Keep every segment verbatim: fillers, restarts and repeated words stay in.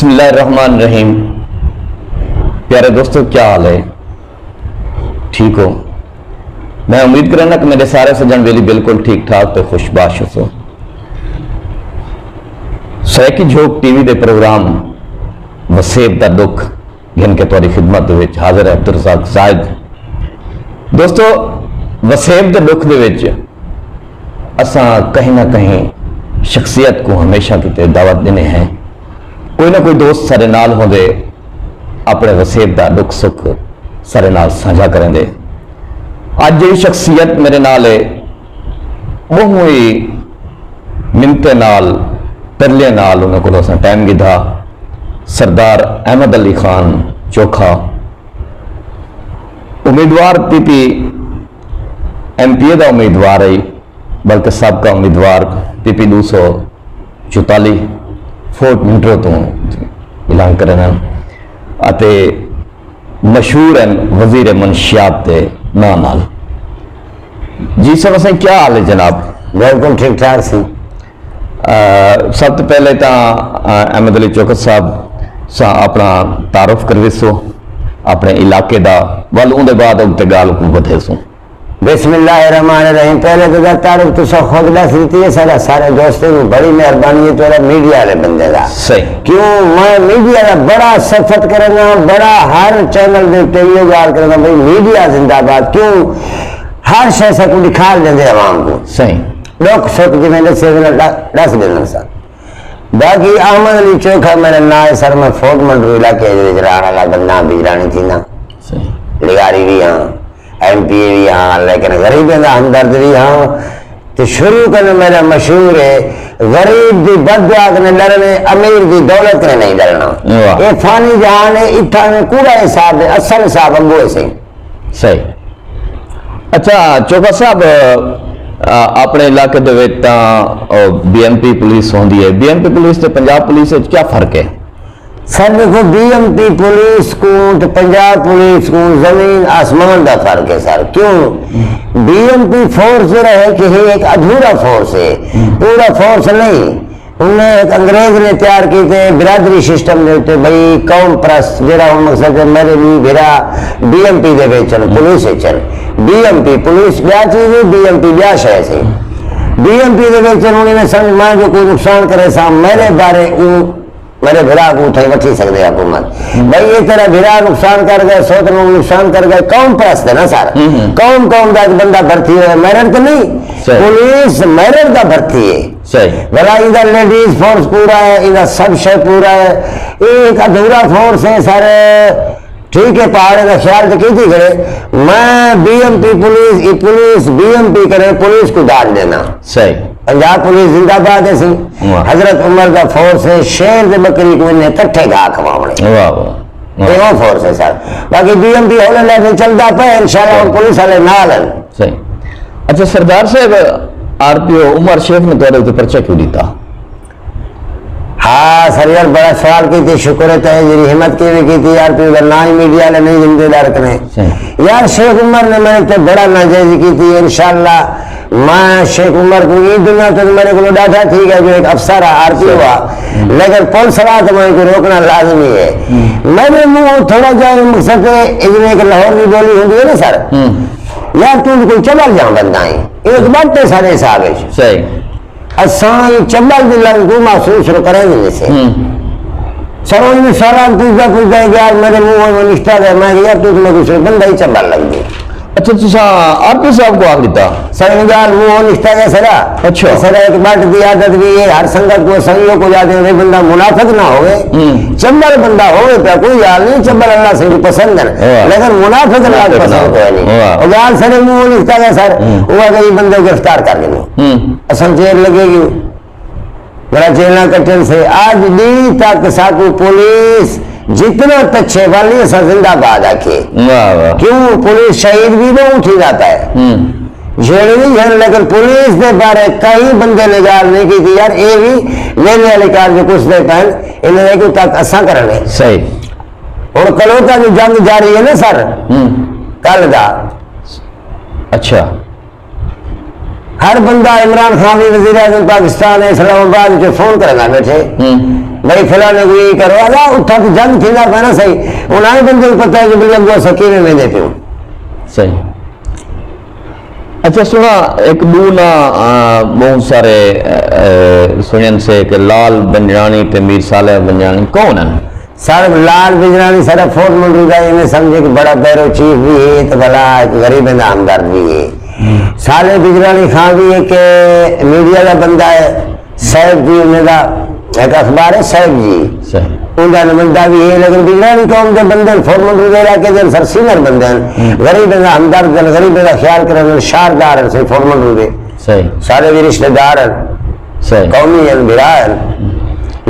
بسم اللہ الرحمن الرحیم۔ پیارے دوستو، کیا حال ہے؟ ٹھیک ہو؟ میں امید کرنا کہ میرے سارے سجن ویلی بالکل ٹھیک ٹھاک تے خوش باش ہو۔ سرائیکی جھوک ٹی وی دے پروگرام وسیب دا ڈکھ گھن کے تہاڈی خدمت دے وچ حاضر ہے عبدالرزاق زاہد۔ دوستو، وسیب دے ڈکھ دے وچ اساں کہیں نہ کہیں شخصیت کو ہمیشہ کیتے دعوت ڈینے ہیں۔ کوئی نہ کوئی دوست سارے نال ہوندے، اپنے وسیب دا ڈکھ سکھ سارے نال سانجھا کریندے۔ اج جڑی شخصیت میرے نال ہے، بہوں ہی منتے نال، ترلے نال انہاں کولوں اساں ٹائم گھدا۔ سردار احمد علی خان چوکھا، امیدوار پی پی، ایم پی اے دا امیدوار ہے، بلکہ سابقہ امیدوار پی پی ڈو سو چوتالی فورٹ منرو توں اعلان کرن اتے مشہور ہیں وزیر منشیات دے ناں نال۔ جی سر، اسیں کیا حال ہے جناب؟ بالکل ٹھیک ٹھاک سی۔ آ، سب تو پہلے تاں، آ، احمد علی چوکھا صاحب سا اپنا تعارف کرویسو، اپنے علاقے دا، ول اون دے بعد اگتے گال کو ودھیسوں۔ بسم اللہ الرحمن الرحیم۔ پہلے تو دا تعارف تساں خود ڈس دیتی ہے، سارا سارے دوستوں نوں بڑی مہربانی ہے تیرا میڈیا والے بندے دا۔ صحیح۔ کیوں میں میڈیا دا بڑا صفت کرنا، بڑا ہر چینل دے تے یہ گال کرنا بھئی میڈیا زندہ باد۔ کیوں ہر شے سا کو دکھا دیندے عوام کو۔ صحیح۔ ڈکھ سکھ جویں ڈسے وینا ڈس دینا سا۔ باقی احمد علی چوکھا میرا ناں ہے سر، میں فورٹ منرو علاقے دے وچ رہن والا بندہ، بجرانی تھی نا۔ صحیح۔ لغاری بھی ہاں، ایم پی اے بھی ہاں، لیکن غریبیں دا ہمدرد بھی ہاں۔ تے شروع کنے میرا مشہور ہے، غریب دی بد دعا کنے ڈرنے، امیر دی دولت کنے نہیں ڈرنا۔ واہ۔ اے فانی جہان ہے، اتھاں میں کوڑا حساب ہے، اصل حساب اگو ہے سہی۔ صحیح۔ اچھا چوکھا صاحب، آ، اپنے علاقے دے وچ تاں، او، بی ایم پی پولیس ہوندی ہے، بی ایم پی پولیس تے پنجاب پولیس وچ کیا فرق ہے؟ سر دیکھو، بی ایم پی پولیس کوں تے پنجاب پولیس کوں زمین آسمان دا فرق ہے سر۔ کیوں؟ بی ایم پی فورس جو ہے کہ یہ ایک ادھورا فورس ہے، پورا فورس نہیں۔ انہیں ایک انگریز نے تیار کیتے برادری سسٹم دے اتے، بھئی قوم پرست، جڑا ہن مقصد ہے میرے لیے بھرا بی ایم پی دے وچن، پولیس وچن، بی ایم پی پولیس بیا چیز ہے، بی ایم پی بیا شے سی۔ بی ایم پی دے وچن انہیں میں سمجھ میں جو کوئی نقصان کرے سا میرے بارے اون میرے بھرا کو اتھائی وٹھی سکدے حکومت۔ بھئی یہ تیرا بھرا نقصان کر گئے، سوت لوگ نقصان کر گئے، قوم پرست ہے نا سر۔ قوم قوم دا ایک بندہ بھرتی ہوئے، میرٹ تو نہیں۔ صحیح۔ پولیس میرٹ دا بھرتی ہے۔ صحیح۔ بھلا ایندا لیڈیز فورس پورا ہے، ایندا سب شے پورا ہے۔ یہ ایک ادھورا فورس ہے سر۔ ٹھیک ہے، پہاڑے دا خیال تو کیتی کرے۔ میں بی ایم پی پولیس، یہ پولیس بی ایم پی کرے، پولیس کو داد دینا۔ صحیح۔ پنجاب پولیس زندہ باد ہے سی۔ واہ۔ حضرت عمر دا فورس ہے، شیر دے بکری کو انہیں کٹھے گھا کھواونے۔ واہ، واہ، واہ۔ یہ وہ فورس ہے سر۔ باقی بی ایم پی ہولے لے کے چلدا پے، انشاءاللہ ہن پولیس والے نال ہیں۔ صحیح۔ اچھا سردار صاحب، آر پی او عمر شیخ نے تہاڈے تے پرچہ کیوں ڈیتا؟ ہاں سر یار، بڑا سوال کیتے، شکر ہے تے جڑی ہمت کیویں کیتی یار، تو دا نہ ہی میڈیا والے نہیں جندے ڈر کنے۔ صحیح۔ یار شیخ عمر نے میرے تے بڑا ناجائز کیتی، انشاءاللہ میں شیخ عمر کو یہ دنیا تے میرے کو ڈاٹا ٹھیک ہے جو ایک افسر ہے، آر پی او ہے، لیکن پولیس والا تو میں کو روکنا لازمی ہے۔ میرے منہ تھوڑا جا مقصد ہے، جویں ایک لاہور دی بولی ہوندی ہے نا سر، یار تو کوئی چبل جاں بندہ ہے، ایک بات ہے سارے حساب ہے۔ صحیح۔ اساں ایں چمبل دی لنگ کوں محسوس نہ کریں گے سے۔ سروں نے سارا پوچھدا پوچھدا ہے کہ یار میرے منہ میں نشتا گیا، میں کہ یار تو میں دوسرے بندہ ہی چمبل لگ گئی۔ اچھا، تساں آر پی صاحب کو آکھ ڈتا؟ سر یار منہ نشتا گیا سرا۔ اچھا۔ سرا ایک بات دی عادت بھی ہے، ہر سنگت کو سنگیوں کو یاد ہے، بندہ منافق نہ ہوئے، چمبل بندہ ہوئے پہ کوئی حال نہیں، چمبل اللہ سے بھی پسند ہے، لیکن منافق اللہ کو پسند کوئی نہیں۔ واہ۔ اور یار سر منہ نشتا گیا سر، وہ اگر یہ بندے کو گرفتار کر لیں۔ اساں جیل لگے گی، میرا جیلاں کٹن سے۔ اج ڈینہہ تک ساکو پولیس جتنا پچھے والی اساں زندہ باد آکھیے۔ واہ واہ۔ کیوں پولیس شہید بھی بہوں تھی جاتا ہے۔ جیڑے نہیں ہیں، لیکن پولیس دے بارے کئی بندے نے گال نہیں کی تھی یار، اے بھی ویلے والی کار جو کچھ دے پہن، انہیں نے کیوں تک اساں کرنے۔ صحیح۔ اور کلوتا جو جنگ جاری ہے نا سر، کل دا۔ اچھا۔ ہر بندہ، عمران خان وی وزیر اعظم پاکستان ہے، اسلام آباد وچ فون کریندا بیٹھے، بھئی فلانے کوں ایں کرو، الا اتھاں تے جنگ تھیندا پیا نا صحیح، انہاں بندے کوں پتہ ہے کہ بھئی اڳوں اساں کیویں ویندے پیوں۔ صحیح۔ اچھا سنا، ایک ڈو نا بہت سارے سنن سے کہ لال بنجرانی تے میر صالح بنجرانی کون ہیں؟ سر، لال بجرانی سارا فورٹ منڈو دا ایویں سمجھے کہ بڑا بیرو چیف بھی ہے تو بھلا ایک غریب دا ہمدرد بھی ہے۔ صالح بجرانی خان بھی ایک میڈیا دا بندہ ہے، صاحب جی انہیں دا ایک اخبار ہے صاحب جی، ان دا نمائندہ بھی ہے، لیکن بجرانی قوم دے بندے فورٹ منڈو دے علاقے دے سر سینئر بندے ہیں، غریب دا ہمدرد ہیں، غریب دا خیال کرن، شاردار ہیں سر فورٹ منڈو دے۔ سارے بھی رشتہ دار ہیں، قومی ہیں، بھرا ہیں،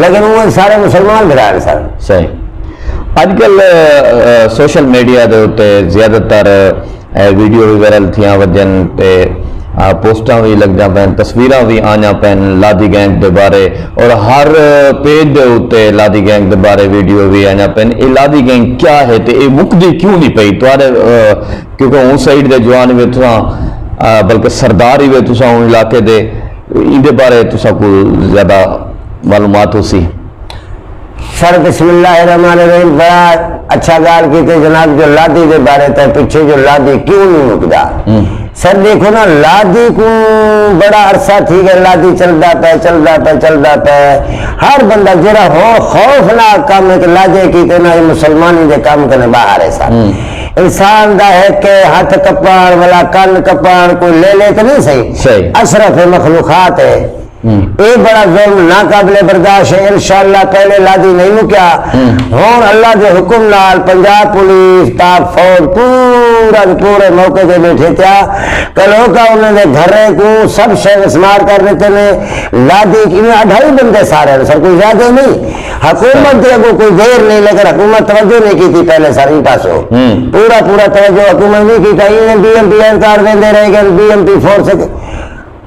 لیکن وہ سارے مسلمان بھرا ہیں سر۔ صحیح۔ اڄ کل سوشل میڈیا دے اتے زیادہ تر ویڈیو بھی وائرل تھیاں وجن تے پوسٹاں بھی لگدیاں پین، تصویراں بھی آنیاں پین لادی گینگ دے بارے، اور ہر پیج دے اتے لادی گینگ دے بارے ویڈیو بھی آنیاں پین۔ اے لادی گینگ کیا ہے تے اے مکدی کیوں نہیں پئی؟ تہاݙے کیونکہ اوں سائیڈ دے جوان وے تساں، بلکہ سردار ہی وے تساں اوں علاقے دے، ایندے بارے تساں کوں زیادہ معلومات ہوسی۔ سر، بسم اللہ الرحمن الرحیم۔ بڑا اچھا ڳالھ کیتے جناب، جو لادی دے بارے تے پچھے جو لادی کیوں نہیں مکدا۔ سر دیکھو نا، لادی کوں بڑا عرصہ تھی ڳئے، لادی چلدا پئے، چلدا پئے، چلدا پئے۔ ہر بندہ جڑا ہو خوفناک کم ایک لادے کیتے نا، یہ مسلمانی دے کم کنے باہر ہے سر۔ انسان دا ہک ہتھ کپاݨ والا، کن کپاݨ، کوئی لے لے تے نہیں صحیح۔ صحیح۔ اشرف مخلوقات ہے۔ اے بڑا ظلم ناقابل برداشت ہے۔ انشاءاللہ پہلے لادی نہیں مکیا۔ ہن اللہ دے حکم نال پنجاب پولیس، پاک فوج پورا دے پورے موقع تے بیٹھے تھیا۔ کلوکا انہاں دے گھریں کوں سب شے مسمار کر ݙتے نے۔ لادی ایویں اڈھائی بندے سارے نے سر، کوئی زیادہ نہیں۔ حکومت دے اڳوں کوئی دیر نہیں، لیکن حکومت توجہ نہیں کیتی پہلے سر ایں پاسوں۔ پورا پورا توجہ حکومت نہیں کیتا۔ ایویں بی ایم پی اہلکار ویندے رہ ڳئے، بی ایم پی فورس،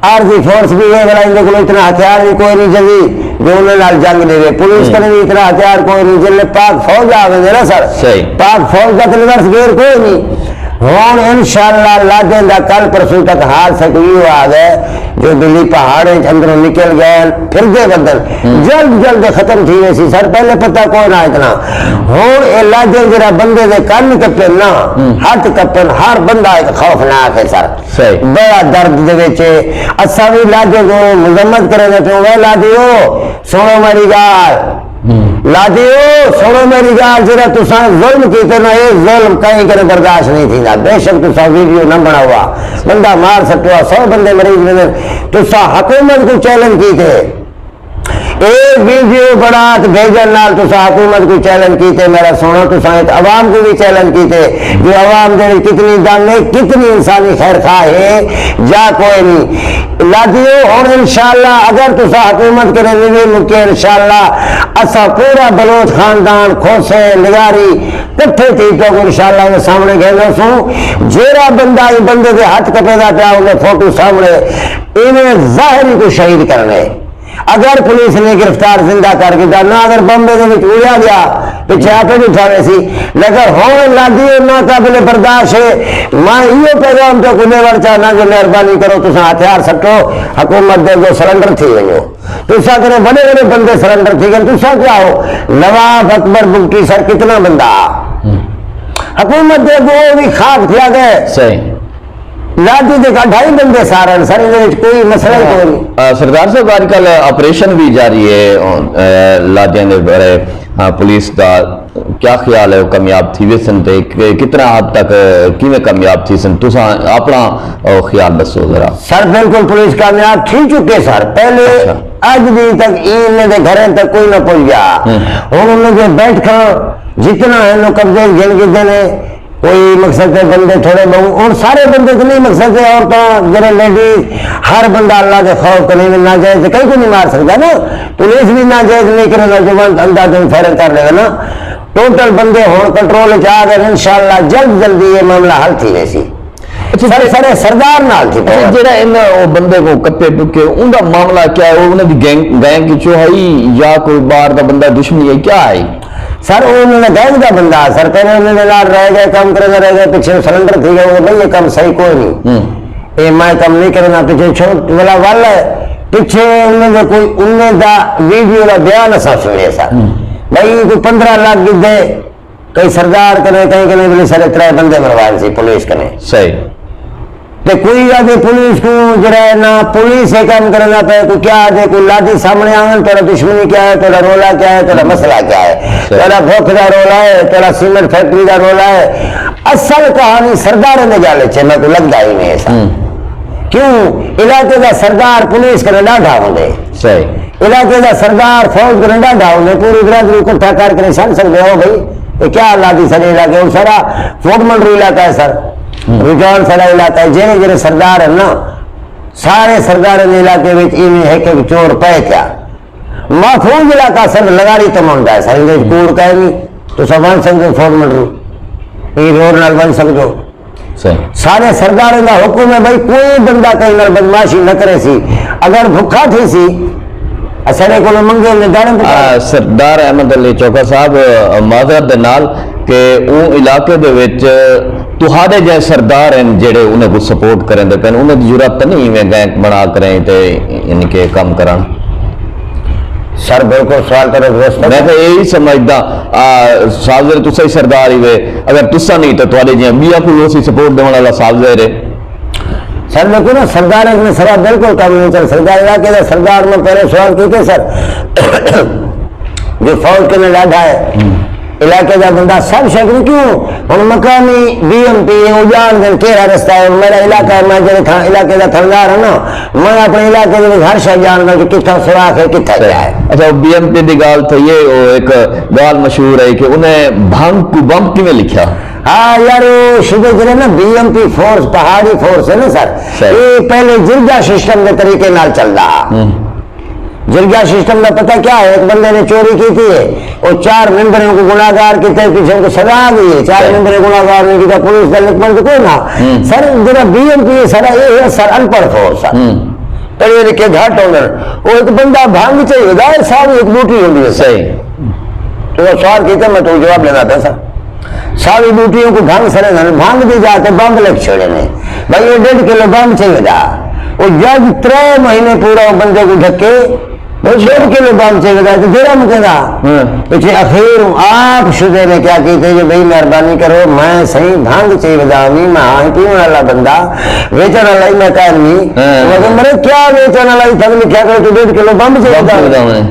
عارضی فورس بھی ہے، بھلا ایندے کول اتنا ہتھیار بھی کوئی نہیں جنگی جو انہاں نال جنگ ݙیوے۔ پولیس کنے بھی اتنا ہتھیار کوئی نہیں، جلے پاک فوج آ ویندے نا سر، پاک فوج دا تے ریورس گیئر کوئی نہیں۔ ہن انشاءاللہ لادیں دا کل پرسوں تک حال سک ایہو آ ڳئے جو بلی پہاڑیں اچ اندروں نکل ڳئے، پھردے ودن، جلد جلد ختم تھی ویسی سر، پہلے پتہ کوئی نہ اتنا۔ ہن اے لادیں جیڑھا بندے دے کن کپن نا، ہتھ کپن، ہر بندہ ایک خوفناک ہے سر۔ بڑا درد دے وچ ہے۔ اساں وی لادیں کوں مذمت کریندے پیوں، وے لادیو، سنڑو میڈی گالھ۔ لادیو، سنڑو میڈی گالھ، جیڑھا تساں ظلم کیتے نا، اے ظلم کہیں کنے برداشت نہیں تھیندا۔ بے شک تساں ویڈیو نہ بنڑاؤ آ، بندہ مار سٹو آ، سو بندے مری ویندن، تساں حکومت کوں چیلنج کیتے۔ اے ویڈیو بنڑا تے بھیجن نال تساں حکومت کوں چیلنج کیتے، میڈا سوہنڑا، تساں ات عوام کوں وی چیلنج کیتے جو عوام دے وچ کتنی دم ہے، کتنی انسانی خیر خواہ ہے یا کوئی نی۔ لادیو، ہنڑ انشاءاللہ اگر تساں حکومت کنے نوی مکے، انشاءاللہ اساں پورا بلوچ خاندان، کھوسے، لغاری، کٹھے تھی تہاکوں انشاءاللہ اوندے سامنڑے گھن آسوں۔ جیڑھا بندہ ایں بندے دے ہتھ کٹیندا پیا، اوندے فوٹو سامنڑے، ایویں ظاہری کوں شہید کرنڑے۔ اگر پولیس نے گرفتار زندہ کر گھدا، نہ اگر بمبے دے وچ اڑیا گیا، پچھے آپے ڈٹھا ویسی۔ لیکن ہن لادیو ناقابل برداشت ہے۔ میں ایہو پیغام تہاکوں ڈیوݨ چاہنا جو مہربانی کرو، تساں ہتھیار سٹو، حکومت دے اگوں سرنڈر تھی ونجو۔ تساں کنے وڈے وڈے بندے سرنڈر تھی گئے، تساں کیا ہو؟ نواب اکبر بگٹی سر کتنا بندہ آ؟ حکومت دے اگوں او وی خاک تھیا گئے۔ لادی دے اڈھائی بندے سارن سر، ایندے وچ کوئی مسئلہ ہی کوئی نہیں۔ آ، سردار صاحب، اڄ کل آپریشن وی جاری ہے، آ، لادیاں دے بارے، آ، پولیس دا کیا خیال ہے، او کامیاب تھی ویسن تے ک-، کتنا حد تک، آ، کیویں کامیاب تھیسن؟ تساں اپنا، آ، خیال ݙسو ذرا۔ سر، بالکل پولیس کامیاب تھی چکے سر۔ پہلے اڄ ݙینہہ تک ایندے گھریں تک کوئی نہ پڄ گیا۔ ہن انہاں دے بیٹھکاں جتنا ہن او قبضے گھن گھدے نے، کوئی مقصد تے بندے تھوڑے بہوں، ہن سارے بندے تے نہیں، مقصد تے عورتاں، جیڑھے لیڈیز، ہر بندہ اللہ دے خوف کنے وی ناجائز تے کہیں کوں نہیں مار سکدا نا۔ پولیس وی ناجائز نہیں کرے گا، جو بند انداز میں فائرنگ کر لے گا نا۔ ٹوٹل بندے ہن کنٹرول وچ آ گئے، انشاءاللہ جلد جلدی یہ معاملہ حل تھی ویسی۔ اچھا، سر، جے-، سر، سردار نال تھی اچھا، پیا۔ جیڑھا ان او بندے کوں کپے ٹکے، اوندا معاملہ کیا ہے؟ او انہاں دی گینگ، گینگ وچوں ہئی یا کوئی باہر دا بندہ دشمنی ہے، کیا ہے؟ سر، او انہاں دے گینگ دا بندہ، سر، پہلے انہاں دے نال رہ گئے، کم کریندا رہ گئے، پچھے سرنڈر تھی گئے، او بھئی یہ کم صحیح کوئی نہیں۔ اے میں کم نہیں کرنا، پچھے چھوٹ والا ول ہے، پچھے انہیں دے کوئی انہیں دا ویڈیو دا بیان اساں سنیا سا۔ بھائی، کوئی پندرہ لاکھ گدے، کئی سردار کنے، کئی کنے، بلے سارے ترے بندے مروائے سی پولیس کنے۔ صحیح۔ تے کوئی آدھے پولیس کو جڑا ہے نا، پولیس ہے کام کرنا پے، کوئی کیا آدھے، کوئی لادی سامنے آون، تیرا دشمنی کیا ہے، تیرا رولا کیا ہے، تیرا مسئلہ کیا ہے، تیرا بھوک دا رولا ہے، تیرا سیمنٹ فیکٹری دا رولا ہے۔ اصل کہانی سرداریں دے گالے چے، میں کو لگدا ہی نہیں ایسا۔ کیوں؟ علاقے دا سردار پولیس کنے ڈاڈھا ہوندے۔ صحیح۔ علاقے دا سردار فوج کنے ڈاڈھا ہوندے، پوری برادری اکٹھا کر کے سن سکدے ہو بھائی، یہ کیا حالات ہی سارے علاقے، وہ سارا فوڈ منڈرو علاقہ ہے سر، رجحان سارا علاقہ ہے، جہڑے جہڑے سردار ہیں نا، سارے سردار دے علاقے وچ ایویں ہک ہک چور پے کیا۔ محفوظ علاقہ سر لغاری تمنڈا ہے سر، اندے کوڑ کائے نہیں، تو سب ون سکدے فوڈ منڈرو، یہ روڈ نال ون سکدو۔ صحیح۔ سارے سرداریں دا حکم ہے بھائی، کوئی بندہ کہیں نال بدمعاشی نہ کرے سی، اگر بھکھا تھی سی، اساڈے کولوں منگے نے دارم پکا۔ آ، سردار احمد علی چوکھا صاحب، آ، معذرت دے نال کہ اوں علاقے دے وچ تہاڈے جے سردار ہیں جڑے انہیں کو سپورٹ کریں دے پین، انہیں دی جرات تے نہیں ایویں گینگ بنا کریں تے یعنی کہ کم کرن۔ سر بالکل سوال تیرا درست ہے۔ میں تو یہی سمجھدا، آ، صاحب زیر تسا ہی سردار ہی وے، اگر تسا نہیں تو تہاڈے جے بیا کوئی اسی سپورٹ دیون والا صاحب زیر ہے۔ سر دیکھو نا، سردار ایک نے سرا بالکل کم نہیں چل سکتا۔ علاقے دا سردار میں پہلے سوال کیتے سر، جو فوج کنے ڈاڈھا ہے، علاقے دا بندہ سب شک نہیں کیوں؟ ہن مقامی بی ایم پی ہے، وہ جان دین کیڑا رستہ ہے۔ میرا علاقہ ہے، میں جڑے تھا علاقے دا تھندار ہے نا، میں اپنے علاقے دے وچ ہر شے جاندا کہ کتھا سوراخ ہے، کتھا کیا ہے۔ اچھا، بی ایم پی دی گال تھئی ہے، وہ ایک گال مشہور ہے کہ انہیں بھنگ کو بم کیویں لکھیا؟ ہاں یار، وہ شدے جڑے نا بی ایم پی فورس، پہاڑی فورس ہے نا سر، صحیح۔ یہ پہلے جرگہ سسٹم دے طریقے نال چلدا۔ جرگہ سسٹم دا پتہ کیا ہے؟ ایک بندے نے چوری کیتی ہے، وہ چار ممبروں کو گناہگار کیتے، پیچھے کو سزا آ گئی ہے، چار ممبر گناہگار نہیں کیتا، پولیس دا لکمن تو کوئی نہ۔ سر، جڑا بی ایم پی ہے سارا، یہ ہے سر ان پڑھ فورس ہے۔ پڑھے لکھے گھٹ ہوندن۔ وہ ایک بندہ بھنگ چاہیے، ظاہر صاحب ایک بوٹی ہوندی ہے۔ صحیح۔ تو سوال کیتے، میں تو جواب لینا پیا سر۔ ساری بوٹیوں کو بھنگ سڑے نے، بھنگ دی جا تے بمب لکھ چھوڑے نے۔ بھائی، یہ ڈیڑھ کلو بمب چاہیے دا۔ وہ جج ترے مہینے پورا وہ بندے کو ڈھکے، وہ ڈیڑھ کلو بمب چاہیے دا، تو دیرا مکے دا۔ پچھے اخیر آپ شدے نے کیا کیتے جو بھائی مہربانی کرو، میں سہی بھنگ چاہیے دا، میں ہاں پیون والا بندہ، ویچن والا ہی میں کہہ نہیں۔ مگر مرے کیا ویچن والا ہی تھا لکھیا کرے تو ڈیڑھ کلو بمب چاہیے دا۔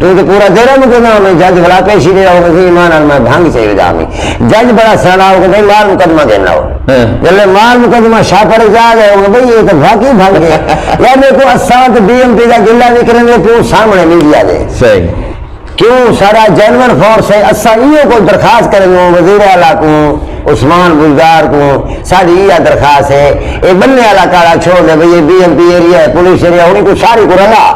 تو تو پورا دیرا مکے دا، میں جج بھلا پیشی دے رہا ہوں، ایمان نال میں بھنگ چاہیے دا۔ جج بڑا سیاݨا ہو کہ بھئی مال مقدمہ گھن آؤ۔ جلے مال مقدمہ شاہ پڑے جا گئے ہو بھئی، یہ تو واقعی بھنگ ہے۔ یار دیکھو، اساں تو بی ایم پی دا گلہ نہیں کریں گے، کیوں سامنے میڈیا دے۔ صحیح۔ کیوں سارا جینوئن فورس ہے، اساں ایو کو درخواست کریں گے وزیر اعلیٰ کو، عثمان بزدار کو، ساری یہ درخواست ہے، یہ بننے والا کالا چھوڑ دے بھئی، یہ بی ایم پی ایریا ہے، پولیس ایریا، انہیں کو ساری کو رلا۔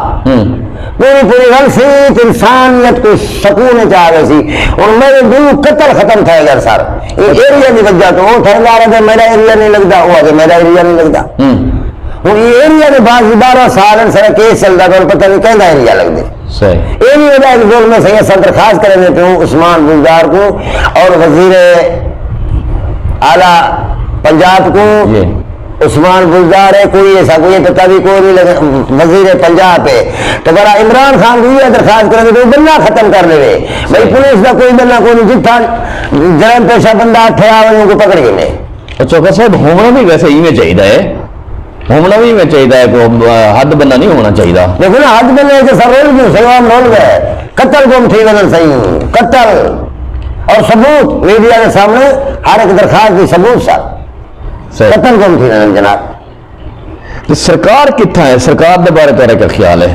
پوری پوری رل سی تے انسانیت کو سکون چ آ گئی سی۔ ہن میرے دو قتل ختم تھے گئے سر، یہ ایریا دی وجہ تو۔ وہ تھے گا کہ میرا ایریا نہیں لگدا، وہ آدھے میرا ایریا نہیں لگدا۔ ہن یہ ایریا دے بعد بارہ سال ہیں سر کیس چلدا پیا، پتہ نہیں کہندا ایریا لگدے۔ صحیح۔ یہ نہیں وجہ ایک ظلم ہے، صحیح، سر درخواست کریں گے تو عثمان بزدار کو اور وزیر اعلیٰ پنجاب کو۔ عثمان بزدار ہے، کوئی ایسا کوئی پتہ بھی کوئی نہیں لگا، وزیر پنجاب ہے۔ تو بڑا عمران خان کو یہ درخواست کریں کہ وہ بندہ ختم کر لے۔ بھائی، پولیس دا کوئی بندہ کوئی نہیں، جتھا جرائم پیشہ بندہ اٹھے آ، ان کو پکڑ کے لے۔ اچھا، چوکھا صاحب، ہونا بھی ویسے ایویں چاہیدا ہے، ہونا بھی ایویں چاہیدا ہے، کوئی حد بندہ نہیں ہونا چاہیدا۔ دیکھو نا، حد بندے تے سب رول گئے، سب عام رول گئے، قتل گم تھی وزن صحیح، قتل اور ثبوت میڈیا کے سامنے، ہر ایک درخواست دی ثبوت سر۔ صحیح۔ قتل گم تھی وزن جناب۔ تے سرکار کتھاں ہے؟ سرکار دے بارے تہاڈا کیا خیال ہے؟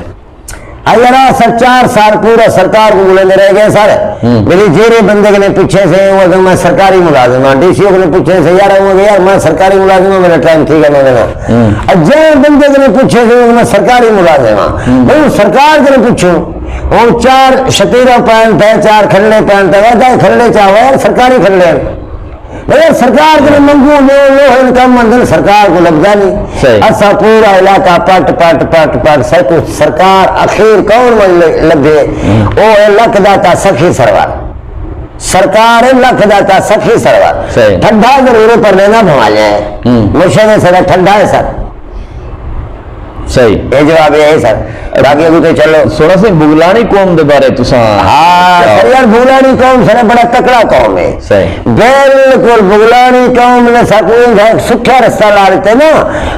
آ یارا، سر چار سال پورا سرکار کو بولے رہ گئے سر۔ میری جیرے بندے کے نے پوچھے سے، وہ کہ میں سرکاری ملازم ہاں، ڈی سی او کے نے پوچھے سے، یار، وہ کہ یار، میں سرکاری ملازم ہوں، میرا ٹائم ٹھیک ہے، میں کہنا۔ اور جے بندے کے نے پوچھے سے، وہ میں سرکاری ملازم ہاں۔ بھائی، سرکار کے نے پوچھو، وہ چار شتیرا پہن تے، چار کھلڑے پہن تے، وہ کھلڑے چاہو یار، سرکاری کھلڑے۔ بھئی سرکار کنے منگوں جو لوہ ان کم مندن سرکار کو لبدا نہیں۔ صحیح۔ اسا پورا علاقہ پٹ پٹ پٹ پٹ سب کچھ سرکار اخیر کون من لبھے؟ او ہے لکھ داتا سخی سرور۔ سرکار ہے لکھ داتا سخی سرور۔ صحیح۔ ٹھڈا ضرور ہے پر لینا بھوالے ہے۔ مرشد ہے سدا ٹھڈا ہے سر۔ صحیح۔ یہ جواب یہ ہے سر۔ باقی اگوں تے چلو۔ سونا سائیں، بغلانی قوم دے بارے تساں ہاں کیا؟ سر یار، بغلانی قوم سر بڑا تکڑا قوم ہے۔ صحیح۔ بالکل بغلانی قوم نے ساکوں ایک سکھیا رستہ لا دیتے نا۔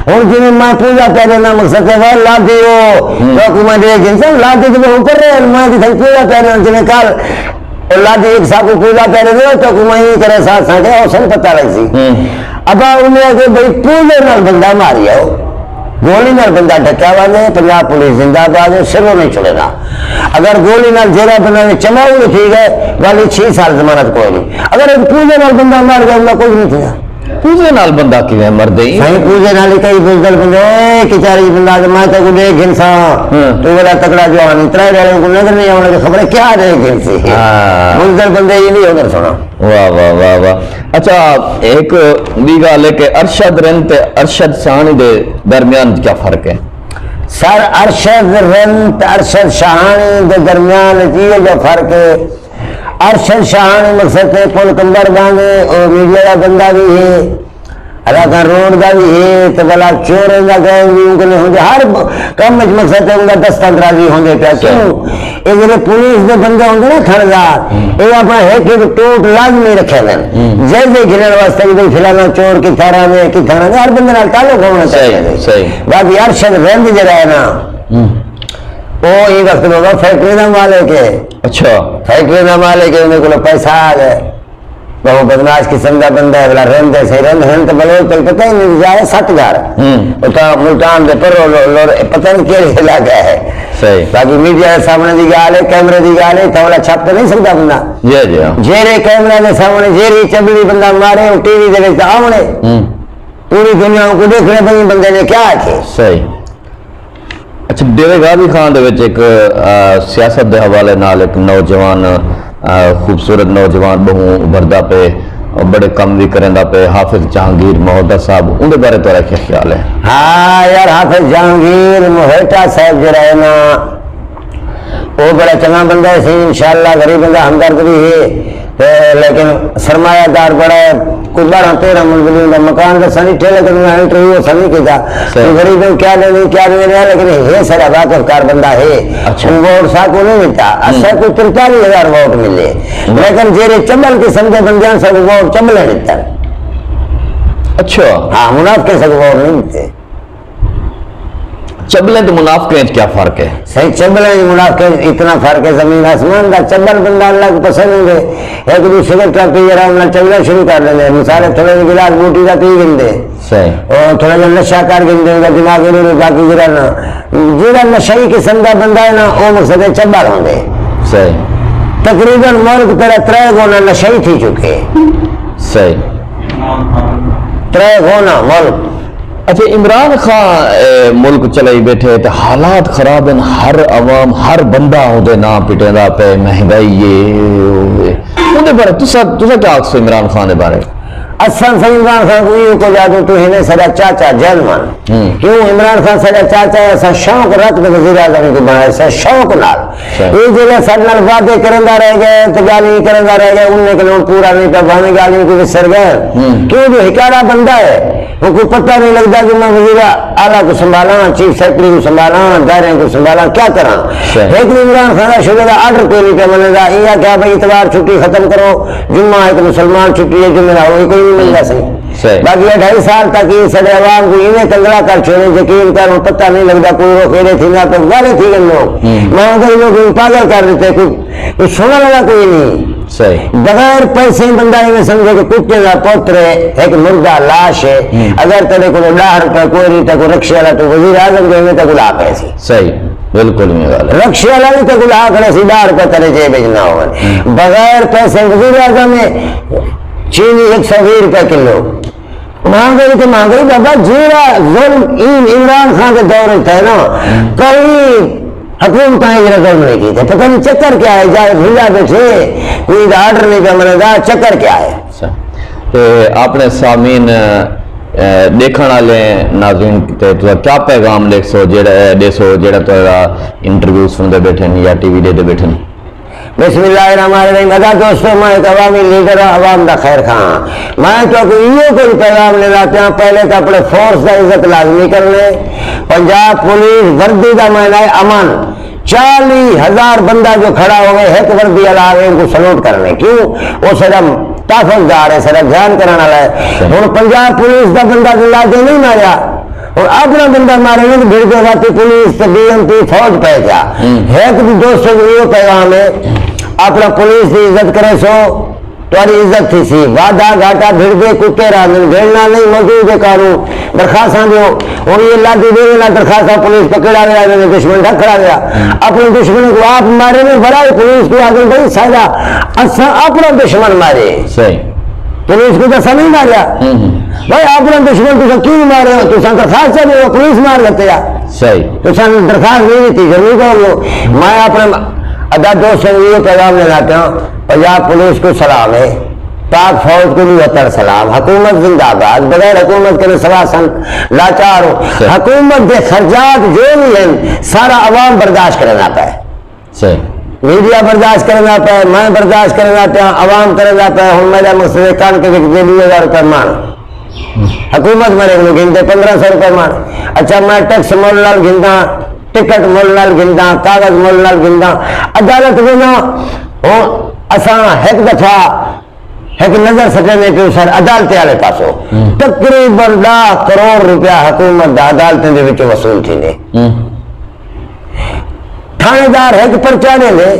ہن جویں میں پوجا کرے نا، مقصد ہے وہ لا دیو۔ تو حکومت دے جن سے لا دے تو اوپر رہے، میں جتھے پوجا کرے نا، جویں کل اللہ دی ایک ساکوں پوجا کرے نا، تو حکومت یہ کرے ساتھ ساتھ ہے، حسن پتہ لگ سی۔ ابا انہیں آخیا بھائی، پوجے نال بندہ ماریا ہو، گولی نال بندہ ڈھکیا ونجے، پنجاب پولیس زندہ باد ہے، سروں نہیں چھڑے نا۔ اگر گولی نال جیڑھا بندہ نے چماؤ بھی تھی گئے، والی چھ سال ضمانت کوئی نہیں۔ اگر ایک پوجے نال بندہ مار گیا، انہاں کچھ نہیں تھیا۔ پوجے نال بندہ کیویں مردے؟ سائیں، پوجے نال ہی کئی بزدل بندے، اے کچاری بندہ تے میں تے کو ڈیکھ گھنساں۔ تو بڑا تکڑا جوان، ترے ڈالے کو نظر نہیں آونا کہ خبر کیا ڈیکھ گھنسی۔ بزدل بندے یہ نہیں ہو کر سنا۔ واہ واہ واہ واہ۔ اچھا، ایک بھی گال ہے کہ ارشد رند تے ارشد سانی دے درمیان کیا فرق ہے؟ سر، ارشد رند تے ارشد شاہانی دے درمیان اچ ایہو جا فرق ہے۔ ارشد شاہانی مقصد تے پل کمبر باندھے، او میڈیا دا بندہ بھی ہے، علاقہ روڈ دا بھی ہے، تے بلا چوریں دا گینگ بھی اوں کنے ہوندے۔ ہر کم وچ مقصد ہے انہاں دست اندرازی ہوندے پیا۔ کیوں؟ اے جڑے پولیس دے بندے ہوندے نا تھاݨیدار، اے اپݨا ہک ہک ٹوٹ لازمی رکھے ہوندے۔ جائزے گھنݨ واسطے کہ بھئی فلانا چور کتھاں رہندے، کتھاں رہندے، ہر بندے نال تعلق ہونا چاہیے۔ صحیح۔ باقی ارشد رند جڑا ہے نا، او ایں وقت بابا فیکٹری دا مالک ہے۔ اچھا۔ فیکٹری دا مالک ہے، انہیں کولوں پیسہ آ گئے۔ بہوں بدمعاش قسم دا بندہ ہے، بلا رند ہے، صحیح رند ہن تے بلوچ تک پتہ ہی نہیں جائے ست گھر۔ ہوں۔ اتھاں ملتان دے پرو لو-، لور، پتہ نہیں کیڑھے علاقہ ہے۔ صحیح۔ باقی میڈیا دے سامنے دی گال ہے، کیمرے دی گال ہے، اتھاں والا چھپ تے نہیں سکدا بندہ۔ جی، جی، ہاں۔ جیڑھے کیمرے دے سامنے جیڑھی چبلی بندہ مارے، او ٹی وی دے وچ تے آوݨے۔ ہوں۔ پوری دنیا کو دیکھݨے پئی بندے نے کیا آکھے۔ صحیح۔ اچھا، ڈیرے غازی خان دے وچ ایک، آ، سیاست دے حوالے نال ایک نوجوان، آ، خوبصورت نوجوان بہوں ابھردا پئے، بڑے کم وی کریندا پئے، حافظ جہانگیر مہوٹا صاحب، اوندے بارے تہاݙا کیا خیال ہے؟ ہاں یار، حافظ جہانگیر مہوٹا صاحب جڑا ہے نا، او بڑا چنگا بندہ ہے سی، انشاءاللہ غریب بندہ ہمدرد بھی ہے۔ تے لیکن سرمایہ دار بڑا ہے، کوئی بارہ تیرہ منزلیں دا مکان تے اساں ݙٹھے، لیکن انہاں انٹرویو اساں نہیں کیتا۔ صحیح۔ کوئی غریب کیا ݙیندے، کیا ݙیندے رہیا، لیکن ہے سارا واقف کار بندہ ہے۔ اچھا۔ کوئی ووٹ ساکوں نہیں ݙتا، اساں کوں ترتالی ہزار ووٹ ملے۔ لیکن جیڑھے چبل قسم دے بندیاں ساکوں ووٹ چبلے ݙتن۔ اچھا۔ ہاں، منافقیں ساکوں ووٹ نہیں ݙتے۔ چبلیں تے منافقیں وچ کیا فرق ہے؟ سائیں، چبلیں دی منافقیں وچ اتنا فرق ہے زمین آسمان دا۔ چبل بندہ اللہ کوں پسند ہوندے، ہک ݙو سگریٹاں پی کے آرام نال چلنا شروع کر ݙیندے، مثال ہے تھوڑے جیہے گلاس بوٹی دا پی گھندے۔ صحیح۔ او تھوڑا جیہا نشہ کر گھندے، اوندا دماغ ایویں باقی جیڑھا نا، جیڑھا نشئی قسم دا بندہ ہے نا، او مقصد ہے چبل ہوندے۔ صحیح۔ تقریباً ملک تیرا ترے گنا نشئی تھی چکے۔ صحیح۔ ترے گنا ملک۔ اچھا، عمران خان، اے، ملک چلائی بیٹھے تے حالات خراب ہن، ہر عوام، ہر بندہ اوندے ناں پٹیندا پئے، مہنگائی اے، او اے۔ اوندے بارے تساں، تساں کیا آکھسو عمران خان دے بارے؟ اساں سائیں عمران خان کوں ایہو کجھ آکھوں، توں ہیویں ساݙا چاچا جینوئن۔ ہوں۔ کیوں عمران خان ساݙا چاچا ہے، اساں شوق رکھ تے وزیر اعظم کوں بݨائے سے، شوق نال۔ اچھا۔ اے جیڑھے ساݙے نال وعدے کریندا رہ ڳئے تے ڳالھیں کریندا رہ ڳئے، انہیں کوں ہݨ پورا نہیں پیا، بھاویں ڳالھیں کوں وسر ڳئے۔ ہوں۔ کیوں جو ہکارا بندہ ہے، اونکوں پتہ نہیں لڳدا جو میں وزیر اعلیٰ کوں سنبھالاں، چیف سیکرٹری کوں سنبھالاں، دائریں کوں سنبھالاں، کیا کراں؟ صحیح۔ ہک عمران خان دا شعبے دا آرڈر کوئی نہیں پیا منیندا، ایں آکھیا بھئی اتوار چھٹی ختم کرو، جمعہ ہک مسلمان چھٹی ہے، جمعے دا ہوئی کوئی نہیں منیندا سی۔ صحیح۔ باقی اے ڈھائی سال تک اے ساݙے عوام کوں ایویں کنگلا کر چھوڑے، یقین کر ہݨ پتہ نہیں لڳدا کوئی رخ ایݙے تھیندا پئے، والے تھی ڳئے لوگ۔ ہوں۔ مہنگائی لوگ پاگل کر ݙتے، کوئی، کوئی سݨݨ والا کوئی نہیں۔ صحیح۔ بغیر پیسے بندہ ایویں سمجھے کہ کتے دا پتر ہے، ہک مردہ لاش ہے۔ ہوں۔ اگر تیݙے کول ݙاہ روپے کوئی نہیں، تیکوں رکشے والا توں وزیر اعظم دے ایویں تیکوں لا پئے سی۔ صحیح، بالکل ایویں ڳالھ ہے۔ رکشے والا وی تیکوں لا کھڑے سی، ݙاہ روپے تیݙے جیب وچ نہ ہوون۔ ہوں۔ بغیر پیسے وزیر اعظم ہے، چینی ہک سو ویہہ روپے کلو۔ مہنگائی تے مہنگائی بابا، جیڑھا ظلم ایں عمران خان دے دور وچ تھئے نا، کوئی حکومتاں ایں جیڑھا ظلم نہیں کیتے۔ پتہ نہیں چکر کیا ہے، جا بھلا بیٹھے، کوئی دا آرڈر نہیں پیا منیندا، چکر کیا ہے؟ اچھا۔ تے اپݨے سامعین، اے، ݙیکھݨ والے ناظرین تے تساں کیا پیغام ݙیکھسو، جیڑھا، اے، ݙیسو، جیڑھا تہاݙا انٹرویو سݨدے بیٹھن یا ٹی وی ݙیہدے بیٹھن؟ بسم اللہ الرحمن الرحیم۔ ادا دوستو، میں ایک عوامی لیڈر ہاں، عوام دا خیر خواہ ہاں۔ میں تو کو ایو کوئی پیغام لینا پیا، پہلے تو اپنے فورس دا عزت لازمی کرنے۔ پنجاب پولیس وردی دا معنی ہے امن۔ چالی ہزار بندہ جو کھڑا ہوئے، ایک وردی والا آوے، ان کو سلوٹ کرنے۔ کیوں؟ وہ سارا تحفظ دار ہے، سارا دھیان کرنے والا ہے۔ ہن پنجاب پولیس دا بندہ جو لا کے نہیں ماریا، اور اپنا بندہ مارے نے تو بھڑ کے واقعی پولیس تے بی ایم پی فوج پہ کیا۔ ہوں۔ ہے کہ دوستوں کو یہ پیغام ہے، اپنا پولیس دی عزت کرے سو، تہاݙی عزت تھی سی۔ وعدہ گھاٹا بھڑ کے کتے راندن، بھڑنا نہیں موضوع دے قانون۔ درخواستاں دیو، ہن یہ لادی دے نہ درخواستاں، پولیس پکڑا گیا، انہاں نے دشمن ڈھک کھڑا گیا۔ ہوں۔ اپنے دشمن کو آپ مارے نے، بڑا ہی پولیس کو آگے بھائی سارا اساں اپنا دشمن مارے۔ صحیح۔ پولیس کو تو اساں نہیں ماریا۔ ہوں ہوں۔ بھائی، اپنا دشمن تساں کیوں مارے ہو؟ تساں درخواست چاہیے ہو، پولیس مار دیتے آ۔ صحیح۔ تساں درخواست نہیں دیتی، ضرور کرو۔ میں اپنے ادا دوست سے یہ پیغام لینا چاہتا ہوں، پنجاب پولیس کو سلام ہے، پاک فوج کو بھی وطن سلام، حکومت زندہ باد، بغیر حکومت کے سوا سن لاچار ہوں۔ صحیح۔ حکومت دے خرچات جو بھی ہیں، سارا عوام برداشت کرنا پائے۔ صحیح۔ میڈیا برداشت کرنا پائے، میں برداشت کرنا پیا، عوام کرنا پائے۔ ہن میرا مقصد ہے، کن کے وچ دے ݙو ہزار روپے ماݨ، حکومت میرے کو گھندے پندرہ سو روپے ماݨ۔ اچھا، میں ٹیکس مول نال گھندا، ٹکٹ مول نال گھندا، کاغذ مول نال گھندا، عدالت وینا۔ ہن اساں ہک دفعہ ہک نظر سٹیندے پیوں سر عدالتیں والے پاسوں۔ ہوں۔ تقریباً ݙاہ کروڑ روپیہ حکومت دا عدالتیں دے وچوں وصول تھیندے۔ ہوں۔ تھاݨے دار ہک پرچہ ݙیندے،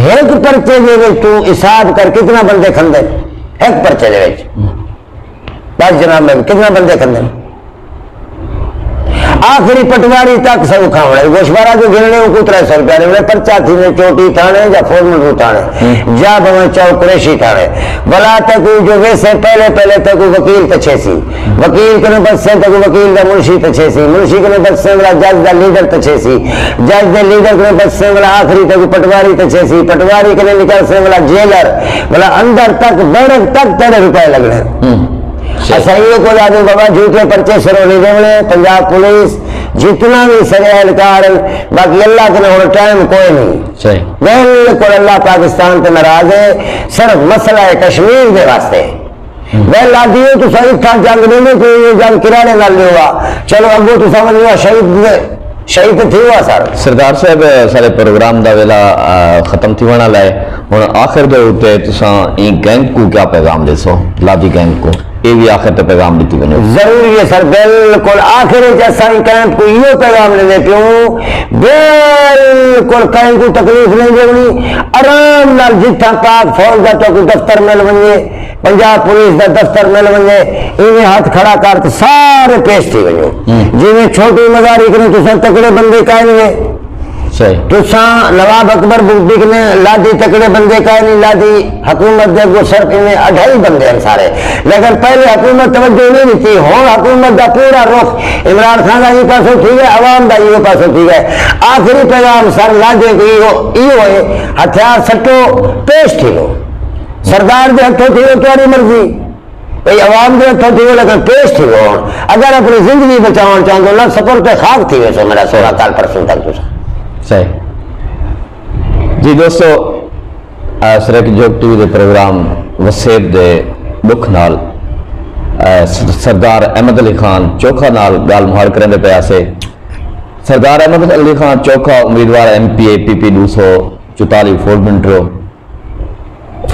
ہک پرچے دے وچ توں حساب کر کتنا بندے کھندے، ہک پرچے دے وچ۔ ہوں۔ بس جناب، میں کتنا بندے کھندے؟ آخری پٹواری تک سو کھاوݨے، گوشوارہ جو گھنݨے، اونکوں ترے سو روپیہ ݙیوݨے، پرچہ تھیندے چوٹی تھاݨے یا فورمل رو تھاݨے، ہوں۔ یا بھویں چوک قریشی تھاݨے۔ ولا تیکوں جو ویسے پہلے پہلے تیکوں وکیل تچھیسی، وکیل کنوں بچسیں تیکوں وکیل دا منشی تچھیسی، منشی کنوں بچسیں ولا جج دا لیڈر تچھیسی، جج دے لیڈر کنوں بچسیں ولا آخری تیکوں پٹواری تچھیسی، پٹواری کنوں نکلسیں ولا جیلر، ولا اندر تک بیرک تک تیݙے روپے لڳݨے۔ ہوں۔ صحیح۔ اساں ایہو کجھ آہدوں بابا، جھوٹے پرچے سروں نہیں ݙیوݨے۔ پنجاب پولیس جتنا بھی سارے اہلکار ہیں، باقی اللہ کنے ہݨ ٹائم کوئی نہیں۔ صحیح۔ بالکل اللہ پاکستان تے ناراض ہے، صرف مسئلہ ہے کشمیر دے واسطے۔ ہوں۔ ویل آہدی ہے، تساں اتھاں جنگ نہیں لے، کوئی یہ جنگ کراڑے نال لیوا۔ چلو اڳوں تساں ونڄو شہید دے شہید تے تھی ہوا سر۔ سردار صاحب، سارے پروگرام دا ویلا، آ، ختم تھیوݨ والا ہے۔ ہݨ آخر دے اُتے تساں ایں گینگ کوں کیا پیغام ݙیسو؟ لادی گینگ کوں اے وی آخر تے پیغام ݙتی ونڄو۔ ضروری ہے سر، بالکل آخر وچ اساں ایں کیمپ کوں ایہو پیغام ݙیندے پیوں، بالکل کہیں کوں تکلیف نہیں ݙیوݨی، آرام نال جتھاں پاک فوج دا تہاکوں دفتر مل ونڄے، پنجاب پولیس دا دفتر مل ونڄے، ایویں ہتھ کھڑا کر تے سارے پیش تھی ونڄو۔ ہوں۔ جیویں چھوٹی مزاری کنوں تساں تکڑے بندے کائے نہیں۔ صحیح۔ تساں نواب اکبر بگٹی کنے لادی تکڑے بندے کائے نہیں، لادی حکومت دے اڳوں صرف ایویں اڈھائی بندے ہیں سارے۔ لیکن پہلے حکومت توجہ نہیں ݙتی، ہݨ حکومت دا پورا رخ عمران خان دا ایں پاسوں تھی ڳئے، عوام دا ایں پاسوں تھی ڳئے۔ آخری پیغام سر لادی کوں ایہو، ایہو ہے، ہتھیار سٹو، پیش تھی لو۔ سردار دے ہتھوں تھیوے تہاݙی مرضی، بھئی عوام دے ہتھوں تھیوے، لیکن پیش تھیوے۔ ہݨ اگر اپݨی زندگی بچاوݨ چاہندے ہو، نہ سپر تے خاک تھی ویسو میرا سونا کل پرسوں تک تساں۔ صحیح۔ جی دوستو، آ، سریک جوگ ٹی وی دے پروگرام وسیب دے ݙکھ نال، آ، س-، سردار احمد علی خان چوکھا نال ڳالھ مہاڑ کریندے پئے ہاسے۔ سردار احمد علی خان چوکھا، امیدوار ایم پی اے پی پی ݙو سو چوتالیہ فورٹ منٹرو۔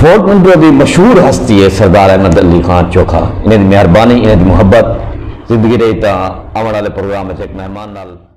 فورٹ منٹرو دی مشہور ہستی ہے سردار احمد علی خان چوکھا۔ انہیں دی مہربانی، انہیں دی محبت۔ زندگی رہی تاں آوݨ والے پروگرام وچ ہک مہمان نال